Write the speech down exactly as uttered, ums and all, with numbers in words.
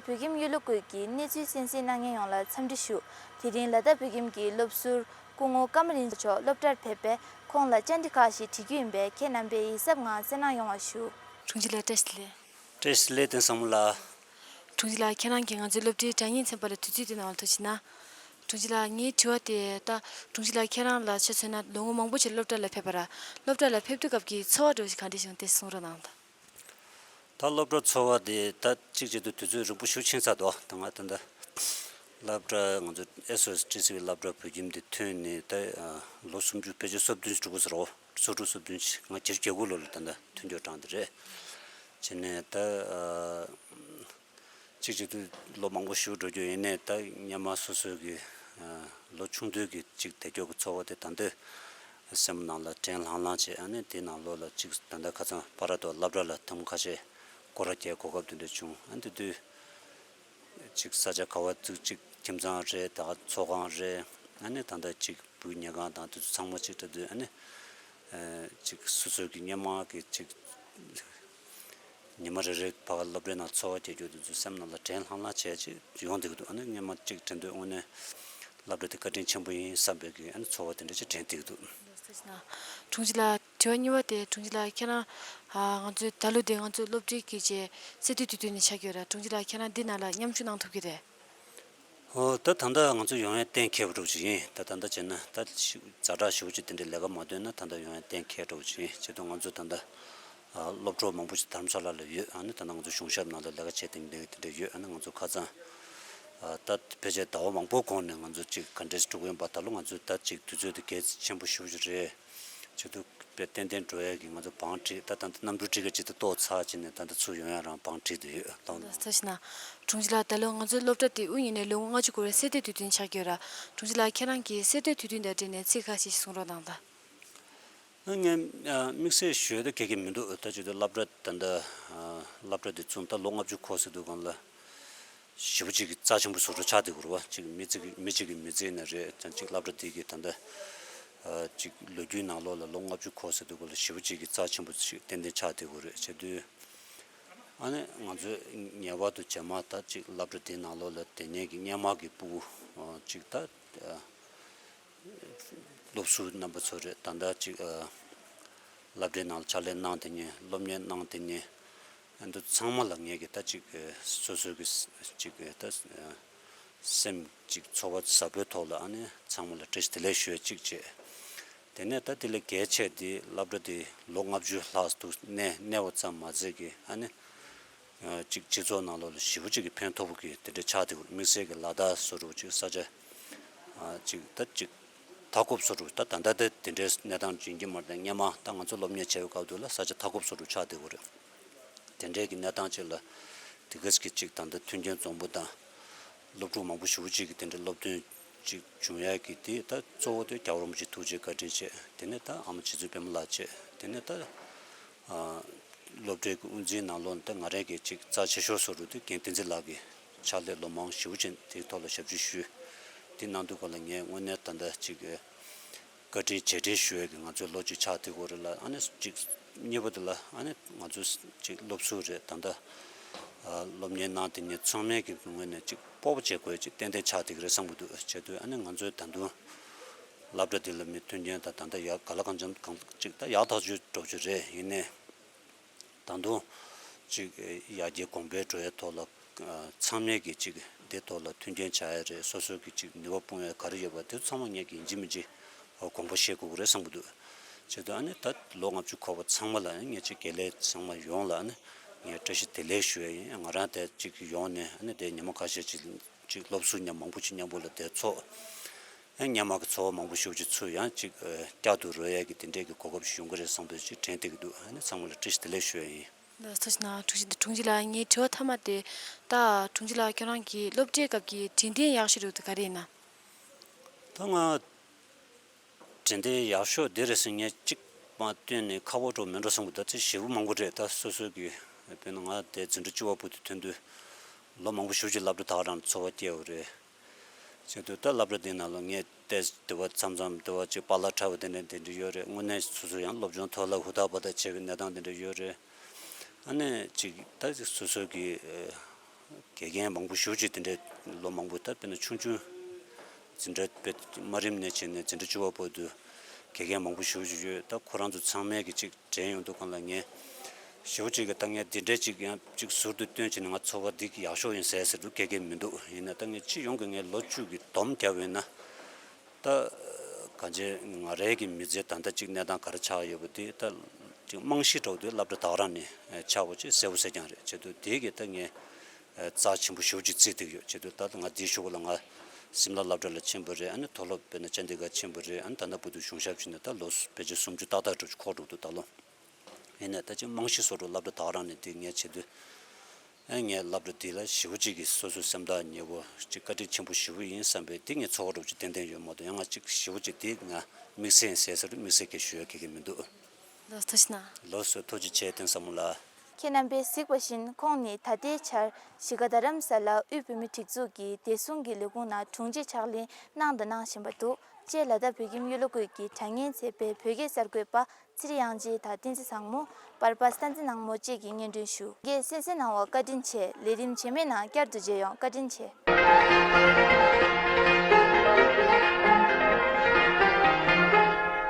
བོད་ཁྱིམ་གཡུ་ལོ་ཀུན་གྱི་གནས་ཚུལ་གསན་གཟིགས་གནང་མཁན་ཡོངས་ལ་འཚམས་འདྲི་ཞུ། དེ་རིང་ལ་དྭགས་བོད་ཁྱིམ་གྱི་སློབ་ཟུར་སྐུ་ངོ་ཀརྨ་རིན་མཆོག་སློབ་གྲྭར་ཕེབས་པས་ཁོང་ལ་བཅར་འདྲི་ཁག་ཞིག་དྲི་རྒྱུ་ཡིན་པས་ཁྱེད་རྣམ་པས་ཡིད་གཟབ་ངང་གསན་གནང་ཡོང་བ་ཞུ། དྲུང་ཆེ་ལགས་བཀྲ་ཤིས་བདེ་ལེགས། བཀྲ་ཤིས་བདེ་ལེགས་བསྟན་བཟང་མོ་ལགས། དྲུང་ཆེ་ལགས། ཁྱེད་རང་གིས་ང་ཚོའི་སློབ་གྲྭའི་དྲ་བརྙན་ཚན་པ་ལ་དུས་ཚོད་བཏོན་གནང་བར་ཐུགས་རྗེ་གནང་། དྲུང་ཆེ་ལགས། ངའི་དྲི་བ་དེ་ད་དྲུང་ཆེ་ལགས་ཁྱེད་རང་ལ་ཆ་མཚོན་ན་ལོ་ངོ་མང་པོ་ཞིག་སློབ་གྲྭ་ལ་ཕེབས་པ་ར། སློབ་གྲྭ་ལ་ཕེབས་དུས་སྐབས་ཀྱི་ཚོར་བ་འདྲ་བོ་ཞིག་ག་འདྲ་བྱུང་དེ་གསུང་རོགས་གནང་དང་། ད་སློབ་གྲྭ་ཚོར་བ་དེ་ད་གཅིག་བྱས་དུས་དུས་ཚོད་རིང་པོ་ཕྱིན་ཚར་འདུག་ད་ང་ད་ལྟ་སློབ་གྲྭ་ང་ཚོ་ཨེ་སི་ཨོ་ཨེ་སི་ཊི་སི་བའི་སློབ་གྲྭ་བོད་ཁྱིམ་དེ་ཐོན་ནས་ད་ལོ་སུམ་ཅུ་ཕལ་ཆེར་སོ་བདུན་ཅིག་འགྲོ་གི་ཟེར་རོ། སོ་དྲུག་སོ་བདུན་ཅིག་ང་བརྒྱད་ཅུ་གྱ་དགུ་ལོ་ལ་ད་ལྟ་ཐོན་སྐྱེད་གྲངས་དེ་རེད། བྱས་ནས་ད་གཅིག་བྱས་དུས་ལོ་མང་པོ་ཞིག་འགྲོ་རྒྱུ་ཡིན་ནའི་ད་སྔོན་མ་སོ་སོའི་གི་ལོ་ཆུང་དུས་ཀྱི་གཅིག་བསྡད་རྒྱུ་གི་ཚོར་བ་དེ་ད་ལྟ་སེམས་ནང་ལ་དྲན་ལྷང་ལྷང་བྱས། ཨ་ནི་དེའི་ནང་ལོགས་ལ་གཅིག་ད་ལྟ་ཁ་སང་པ་ར་དོ་སློབ་གྲྭ་ལ་ཐེངས་ཁ་ཤས་སྐོར་ར་རྒྱག་གོ་སྐབས་དེ་འདྲ་བྱུང་། ཨ་ནི་དེ་དུས་གཅིག་ས་ཆ་ག་བ་བཙུགས་གཅིག་ཁྱིམ་ཚང་རེད། ད་ཚོགས་ཁང་རེད། ཨ་ནི་ད་ལྟ་གཅིག་བུའི་ཉལ་ཁང་དང་དེ་ཚོ་ཚང་མ་གཅིག་ལྟ་དུས་ཨ་ནི་གཅིག་སོ་སོའི་གི་སྔོན་མ་གི་གཅིག་ཉི་མ་རེ་རེ་བར་སློབ་གྲྭའི་ནང་འཚོ་བ་སྐྱེལ་རྒྱུ་དེ་ཚོ་སེམས་ནང་ལ་དྲན་ལྷང་ལྷང་བྱས་ཅིག་ཡོང་བསྡད་ཀྱི་འདུག་ཨ་ནི་སྔོན་མ་གཅིག་དྲན་དུས་དངོས་གནས་སློབ་གྲྭ་དེ་བཀའ་དྲིན་ཆེན་པོ་ཡིན་བསམ་པའི་གི་ཨ་ནི་ཚོར་བ་དེ་འདྲ་ཅིག་དྲན་བསྡད་ཀྱི་འདུག་དྲུང་ཆེ་ལགས། དྲི་བ་གཉིས་པ་དེ་དྲུང་ཆེ་ལགས་ཁྱེད་རང་ང་ཚོའི་ད་ལོ་དེ་ང་ཚོའི་སློབ་གྲྭའི་གི་ཆེད་གསེར་སྟོན་དུས་སྟོན་ནས་ཆགས་ཀྱི་ཡོད་ར། དྲུང་ཆེ་ལགས་ཁྱེད་རང་འདི་ནང་ལ་མཉམ་ཞུགས་གནང་ཐུབ་ཀྱི་རེད། ཨོ་ད་ད་ལྟ་ང་ཚོ་ཡོང་ཡ་གཏན་འཁེལ་བ་འདྲ་བོ་ཅིག་ཡིན། ད་ད་ལྟ་བྱས་ན་ད་ཞིག་ཛ་དྲག་ཞེ་པོ་ཅིག་དེ་འདྲའི་ལས་ཀ་མ་སྡོད་ན་ད་ལྟ་ཡོང་ཡ་གཏན་འཁེལ་འདྲ་བོ་ཅིག་ཡིན། བྱས་དུས་ང་ཚོ་ད་ལྟ་སློབ་གྲོགས་མང་པོ་ཞིག་དྷ་རམ་ས་ལ་ལ་ཡོད། ཨ་ནི་ད་ལྟ་ང་ཚོ་གཞུང་ཞབས་ནང་ལ་ལས་ཀ་བྱེད་བསྡད་མཁན་དེ་འདྲ་ཡོད། ཨ་ནི་ང་ཚོ་ཁ་སང་ད་ཕལ་ཆེར་ཟླ་བ་མང་པོ་གོང་ནས་ང་ཚོ་ཅིག་ག་འདྲས་འགྲོ་གི་ཡིན་པ། ད་ལོ་ང་ཚོ་ད་ཅིག་དུས་ཚོད་དེ་གལ་ཆེན་པོ་ཞེ་པོ་ཅིག་རེད། བྱས་དུས་དཔེ་ཏན་ཏན་འགྲོ་ཡ་གི་ང་ཚོ་བང་བསྒྲིགས། ད་ད་ལྟ་གནམ་གྲུ་ཊི་ཀེ་ཊི་ཅིག་ད་གཏོར་ཚར་བྱས་ནས་ད་ལྟ་ཚུར་ཡོང་ཡ་རང་བང་བསྒྲིགས་བསྡད་ཡོད་ལགས། ད་ད་ཞིག་ན་དྲུང་ཆེ་ལགས། ད་ལོ་ང་ཚོའི་སློབ་གྲྭ་དེ་དབུ་བརྙེས་ནས་ལོ་ངོ་ལྔ་བཅུ་འཁོར་བའི་གསེར་སྟོན་དུས་སྟོན་ཆགས་ཀྱི་ཡོད་ར། དྲུང་ཆེ་ལགས་ཁྱེད་རང་གིས་གསེར་སྟོན་དུས་སྟོན་དང་འབྲེལ་ནས་ཚིག་ཁ་ཤས་ཤིག་གསུང་རོགས་གནང་དང་། ངས་དམིགས་བསལ་ཞུ་ཡ་ད་གལ་གལ་མི་འདུག་ད་བྱས་དུས་སློབ་གྲྭ་ད་ལྟ་སློབ་གྲྭ་འདི་བཙུགས་ད་ལོ་ལྔ་བཅུ་འཁོར་ཟེར་དུས་སྒང་ལ་ཞེ་པོ་ཅིག་གི་རྩ་ཆེན་པོ་བཟོ་འདྲ་ཆགས་བསྡད་ཡོད་རེད་བ། ཅིག་མི་གཅིག་གི་མི་གཅིག་གི་མི་ཚེ་ནས་རེད། ཡང་ཅིག་སློབ་གྲྭ་འདི་གི་ད་ལྟ་ཅིག་ལོ་རྒྱུས་ནང་ལོགས་ལ་ལོ་ལྔ་བཅུ་འཁོར་ཟེར་དུས་སྒང་ལ་ཞེ་པོ་ཅིག་གི་རྩ་ཆེན་པོ་ཞིག་ཏན་ཏན་ཆགས་བསྡད་ཡོད་རེད། བྱས་དུས་ཨ་ནི་ང་ཚོས་ངེས་པར་དུ་རྗེས་མ་ད་ཅིག་སློབ་གྲྭ་འདིའི་ནང་ལོགས་ལ་སྡོད་མཁན་གྱི་སྔོན་མ་གི་ཕྲུ་གུ་ཅིག་ད་སློབ་ཟུར་རྣམ་པ་ཚོ་རེད། ད་ལྟ་ཅིག་ཨ་སློབ་གྲྭའི་ནང་ལ་ཕྱག་ལས་གནང་བསྡད་མཁན། སློབ་གཉེར་གནང་བསྡད་མཁན་ཨ་འདི་ཚང་མ་ལ་ངས་ཀྱི་ད་ཅིག་ཨ་སོ་སོའི་གི་ཅིག་ཨ་ད་ཨ་སེམས་ཅིག་ཚོར་བ་ཟབ་པོའི་ཐོག་ལ་ཨ་ནི་ཚང་མ་ལ་བཀྲ་ཤིས་བདེ་ལེགས་ཞུ་ཡ་གཅིག་བྱས། དེ་ནས་ད་དེ་ལས་གལ་ཆེ་དེ་སློབ་གྲྭ་དེ་ལོ་ལྔ་བཅུ་ལྷག་འདུག་གནས་གནས་པ་ཙམ་མ་ཟད་ཀྱི་ཨ་ནི་ཅིག་སྤྱི་ཚོགས་ནང་ལོགས་ལ་ཞེ་པོ་ཅིག་གི་ཕན་ཐོགས་ཀྱི་དེ་འདྲ་ཆགས་བསྡད་ཡོད། དམིགས་བསལ་གྱི་ལ་དྭགས་བཟོ་འདྲ་ཅིག་ས་ཆ་ཅིག་ད་ཅིག་མཐའ་འཁོབ་བཟོ་འདྲ་ད་ད་ལྟ་དེ་དེ་འདྲའི་གནས་སྟངས་ཅིག་ཡིན་གྱི་མ་རེད། སྔོན་མ་ད་ང་ཚོ་སློབ་གཉེར་བྱས་པའི་སྐབས་དུ་ལ་ས་ཆ་མཐའ་འཁོབ་བཟོ་འདྲ་ཆགས་བསྡད་ཡོད་རེད། དེ་འདྲའི་གི་གནས་སྟངས་ཅིག་ལ་དེ་ག་ཅིག་གི་ཅིག་ད་ལྟ་མཐུན་རྐྱེན་འཛོམས་པོ་དང་སློབ་ཕྲུག་མང་པོ་ཞེ་པོ་ཅིག་གི་དེ་འདྲའི་སློབ་ཐོན་ཅིག་བྱུང་ཡ་གི་དེ་ད་གཙོ་བོ་དེ་རྒྱལ་བ་རིན་པོ་ཆེ་ཐུགས་རྗེ་བཀའ་དྲིན་བྱས། དེ་ནས་ད་ཨ་མ་རྗེ་བཙུན་པད་མ་ལགས་བྱས། དེ་ནས་ད་ཨ་སློབ་གྲྭའི་གི་དབུ་འཛིན་ནང་ལོགས་ནས་ད་ང་རང་གི་ཅིག་རྩ་ཆེ་ཤོས་བཟོ་འདྲ་དེ་རྒན་བསྟན་འཛིན་ལགས་ཀྱི་ཕྱག་ལས་ལོ་མང་ཞེ་པོ་ཅིག་དེའི་ཐོག་ལ་ཞབས་ཕྱི་ཞུས། དེ་གནང་དུས་སྐབས་ལ་ངས་དངོས་གནས་ད་ལྟ་ཅིག་བཀའ་དྲིན་རྗེས་དྲན་ཞུ་ཡ་གི་ང་ཚོའི་ལོ་གཅིག་ཆགས་བསྡད་ཡོད་རེད་ལ། ཨ་ནི་གཅིག་གཉིས་པ་དེ་ལ་ཨ་ནི་ང་ཚོ་གཅིག་སློབ་ཟུར་རེད། ད་ལྟ་ཨ་སློབ་གཉེར་གནང་བསྡད་མཁན་ཚང་མས་ཀྱི་ངོས་ནས་གཅིག་སྤོབས་པ་བྱེད་དགོས་ཡ་གཅིག་ཏན་ཏན་ཆགས་བསྡད་ཀྱི་རེད་བསམ་གྱི་འདུག་བྱས་དུས་ཨ་ནི་ང་ཚོའི་ད་དུང་སློབ་གྲྭ་འདི་ལ་མི་མཐུན་རྐྱེན་དང་ད་ལྟ་ཡག་ག་ལ་གང་འཚམ་གང་གཅིག་ད་ཡག་ཐག་ཆོད་འགྲོ་རྒྱུ་རེད། ཡིན་ནའི་ད་དུང་ཅིག་ཡར་རྒྱས་གོང་འཕེལ་འགྲོ་ཡའི་ཐོག་ལ་ཨ་ཚང་མས་ཀྱི་ཅིག་དེ་ཐོག་ལ་མཐུན་རྐྱེན་བྱ་ཡ་རེད། སོ་སོ་གི་ཅིག་ནུས་པ་སྤུངས་ཡ་ག་རེ་ཡོད་པ་དེ་ཚང་མ་ངས་ཀྱི་ཡིན་གཅིག་མིན་གཅིག་དགོངས་པ་བཞེས་དགོས་ཀྱི་རེད་བསམ་གྱི་འདུག་བྱས་དུས་ཨ་ནི་ད་ལོ་ལྔ་བཅུ་འཁོར་བ་ཚང་མ་ལ་ངས་ཅིག་དགེ་ལས་ཚང་མ་ཡོངས་ལ་ཨ་ནི་ངས་བཀྲ་ཤིས་བདེ་ལེགས་ཞུ་ཡ་ཡིན། ང་རང་དེ་ཅིག་ཡོང་ནས་ཨ་ནི་དེ་ཉི་མ་ཁ་ཤས་ཅིག་ཅིག་སློབ་ཟུར་མཉམ་མང་པོ་ཅིག་མཉམ་པོ་ལ་དེ་ཚོགས། ཨ་སྔོན་མ་གི་ཚོར་བ་མང་པོ་ཞེ་པོ་ཅིག་ཚུར་ཡང་ཅིག་ཨ་བསྐྱར་དུ་རོལ་ཡ་གི་དེ་འདྲས་ཀྱི་གོ་སྐབས་ཤིག་ཡོང་གི་རེད་བསམ་པའི་ཅིག་དྲན་བསྡད་ཀྱི་འདུག་ཨ་ནི་ཚང་མ་ལ་བཀྲ་ཤིས་བདེ་ལེགས་ཞུ་ཡ་ཡིན། ལགས་སོ། ཞུ་ན་དྲུང་ཆེ་དྲུང་ཆེ་ལགས། ངའི་དྲི་བ་མཐའ་མ་དེ་ད་དྲུང་ཆེ་ལགས་ཁྱོད་རང་གིས་སློབ་གྲྭའི་སྐབས་ཀྱི་དྲན་རྟེན་ཡག་ཤོས་རུ་དེ་ག་རེ་ཡིན་ན། ད་ང་དྲན་རྟེན་ཡག་ཤོས་དེ་རེད་ཟེར་ངས་གཅིག་མ་བཏོན་ནས་ཁག་པོ་འགྲོ་མི་འགྲོ་བསམ་གི་འདུག་ད་ཅིག་ཞེ་པོ་མང་པོ་རེད། ད་སོ་སོའི་གི་དཔེར་ན་ང་དེ་འཛིན་གྲྭ་བཅུ་པ་བར་དུ་ཐོན་དུས་ལོ་མང་པོ་ཞེ་པོ་ཅིག་སློབ་གྲྭ་དག་རང་འཚོ་བ་སྐྱེལ་བ་རེད། བྱས་དུས་ད་སློབ་གྲྭ་འདི་ནང་ལ་ངས་ཏོག་ཙམ་དེ་བ་མཚམས་མཚམས་དེ་བ་ཅིག་པཱ་ལགས་འཁྲབ་པ་དེ་འདྲ་དེ་འདྲ་ཡོད་རེད། དངོས་གནས་སོ་སོ་ཡང་སློབ་སྦྱོང་ཐོག་ལ་ཧུར་ཐག་པ་ཐག་བྱེད་པའི་གནས་སྟངས་དེ་འདྲ་ཡོད་རེད། ཨ་ནི་ཅིག་ད་ཅིག་སོ་སོ་གི་ཨ་ དགེ་རྒན་མང་པོ་ཞེ་པོ་ཅིག་དེ་འདྲའི་ལོ་མང་པོ་ད་དཔེར་ན་ཆུང་ཆུང་འཛིན་གྲྭ་དཔེ་དམའ་རིམ་ནས་བྱས་ནས་འཛིན་གྲྭ་བཅུ་པ་བར་དུ་དགེ་རྒན་མང་པོ་ཞེ་པོ་ཅིག་ཡོད། ད་ཁོ་རང་ཚོ་ཚང་མས་ཀྱི་ཅིག་དྲན་ཡོང་དུས་སྒང་ལ་ངས་ཞེ་པོ་ཅིག་གི་ད་ངས་འདི་འདྲའི་ཅིག་ཡང་ཅིག་ཟུར་དུ་བཏོན་བྱས་ནས་ང་ཚོར་བ་འདི་ཡག་ཤོས་ཡིན་ཟེར་ཟེར་དུས་སྐད་སྐད་མི་འདུག་ཡིན་ན་ད་ངས་སྤྱི་ཡོངས་ཀྱི་ངས་ལོ་བཅུ་གི་སྡོམ་བརྒྱབ་ཡོད་ན། ད་གང་ཅི་ང་རའི་གི་མི་ཚེ་ད་ལྟ་ཅིག་གནས་སྟངས་ག་རེ་ཆགས་ཡོད་པ་དེ་ད་ཅིག་རྨང་གཞི་འདྲ་བོ་དེ་སློབ་གྲྭ་ད་ག་རང་ནས་ཆགས་པ་ཅིག་གསལ་པོ་གསལ་རྐྱང་རེད། བྱེད་དུས་དེ་གི་ད་ངས་རྩ་ཆེན་པོ་ཞེ་པོ་ཅིག་བརྩིས་བསྡད་ཡོད། བྱེད་དུས་ད་ང་དེའི་གཞུག་ལ་ང་སིམ་ལ་སློབ་གྲྭ་ལ་ཕྱིན་པ་རེད། ཨ་ནི་མཐོ་སློབ་དཔེར་ན་ཅན་དི་གར་ཕྱིན་པ་རེད། ཨ་ནི་ད་ལྟ་བར་དུ་གཞུང་ཞབས་ཕྱིན་ནས་ད་ལོ་བརྒྱད་ཅུ་སུམ་ཅུ་ཏག་ཏག་འགྲོ་ཅིག་འཁོར་འགྲོ་འདུག་ད་ལོ། ཡིན་ནའི་ད་ཅིག་རྨང་གཞི་བཟོ་འདྲ་སློབ་གྲྭ་ད་ག་རང་ནས་དེ་ངས་བྱེད་དུས། ཨ་ངས་སློབ་གྲྭ་འདི་ལ་ཞེ་པོ་ཅིག་གིས་སོ་སོའི་སེམས་ཐག་ཉེ་པོ་ཅིག་བཀའ་དྲིན་ཆེན་པོ་ཞེ་པོ་ཡིན་བསམ་པའི་དེ་ངས་ཚོར་བ་འདྲ་པོ་ཅིག་ཏན་ཏན་ཡོད་མ་གཏོགས་ཡང་ང་ཅིག་ཞེ་པོ་ཅིག་དེ་ང་དམིགས་བསལ་ཡིན་ཟེར་ཟེར་དུས་དམིགས་བསལ་གྱི་ཞུ་ཡ་གི་གི་མི་འདུག་ལགས་སོ་ཐུགས་རྗེ་གནང་། ལགས་སོ་ཐུགས་རྗེ་ཆེ་བསྟན་བཟང་མོ་ལགས། ཁྱེད་རྣམ་པས་གཟིགས་པ་བཞིན་ཁོང་ནི་ད་ལྟའི་ཆར་གཞིས་ཀ་རྡ་རམ་ས་ལ་དབུས་བོད་མིའི་སྒྲིག་འཛུགས་ཀྱི་བདེ་སྲུང་གི་ལས་ཁུངས་ནང་དྲུང་ཆེ་ཕྱག་ལས་གནང་དང་གནང་བཞིན་པ་འདུག་ཅེས་ལ་དྭགས་བོད་ཁྱིམ་གཡུ་ལོ་སྐོར་གྱི་དྲ་བརྙན་མཛད་པའི་བོད་སྐད་གསར་འགོད་པ་ཚེ་རིང་དབྱངས་ཅན་དང་བསྟན་འཛིན་བཟང་མོ། པར་པ་བསྟན་འཛིན་ནག་མོ་བཅས་ཀྱིས་སྙན་སྒྲོན་ཞུ། འགན་གསན་གཟིགས་གནང་བར་བཀའ་དྲིན་ཆེ། ལས་རིམ་རྗེས་མའི་ནང་བསྐྱར་དུ་མཇལ་ཡོང་། བཀའ་དྲིན་ཆེ།